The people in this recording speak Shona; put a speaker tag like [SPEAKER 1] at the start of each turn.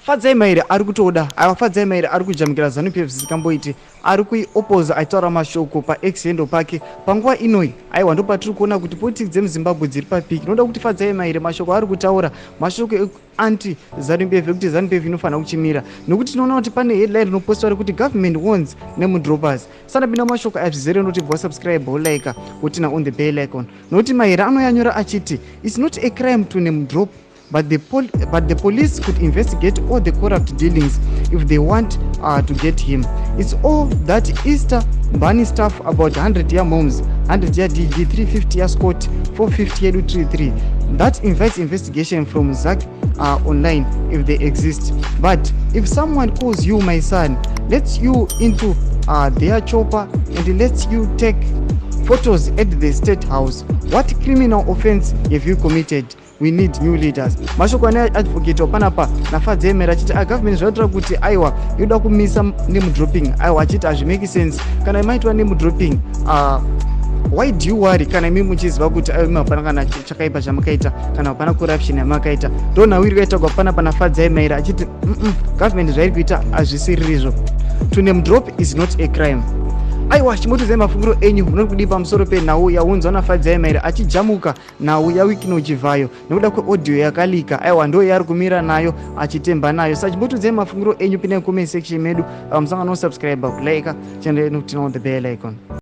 [SPEAKER 1] Fadzai Mahere ari kutoda, aiwa, Fadzai Mahere ari kujamukira ZANU-PF zvisingamboiti, ari kuiopoza achitaura mashoko paX handle pake panguva inoi. Aiwa, ndopatiri kuona kuti politics dzemuZimbabwe dziri papeak. Inoda kuti Fadzai Mahere mashoko aari kutaura mashoko anti ZANU-PF, ekuti ZANU-PF inofanira kuchimira, nekuti tinoona kuti pane headline rinopostwa rekuti "Government warns name droppers". Sanapinda mashoko aya zvizere, noti bva subscribe, wolike, woturn on the bell icon, nokuti Mahere anoyanyora achiti, "It's not a crime to name drop, but the police could investigate all the corrupt dealings if they want to get him. It's all that Easter bunny stuff about 100 year moms, 100 year DG, 350 year Scott, 450 yedu 33 that invites investigation from ZACC online if they exist. But if someone calls you my son, lets you into their chopper and lets you take photos at the State House, what criminal offense have you committed? We need new leaders." Mashoko ane advocate panapa naFadzai Mahere achiti agovernment zvinotaura kuti aiwa, yoda kumisa name dropping. Aiwa, achiti hazvimake sense kana maitwa name dropping. Why do you worry kana imi muchiziva kuti aiwa, imi hapana kana chakaipa chamakaita, kana hapana corruption yamakaita? Ndo nhau iri kuitaurwa panapa naFadzai Mahere achiti government zvairi kuita hazvisirizvo. To name drop is not a crime. Aiwa, chimbotiudzai mafungiro enyu, munori kudii pamusoro penhau yaunzwa naFadzai Mahere achijamuka nhau yaWicknell Chivayo nekuda kweaudio yakalika? Aiwa, ndo yaari kumira nayo achitemba nayo. Saka chimbotiudzai mafungiro enyu, pindai comment section medu. Musangano, subscribe, kulike, channel, nokuturn on the bell icon.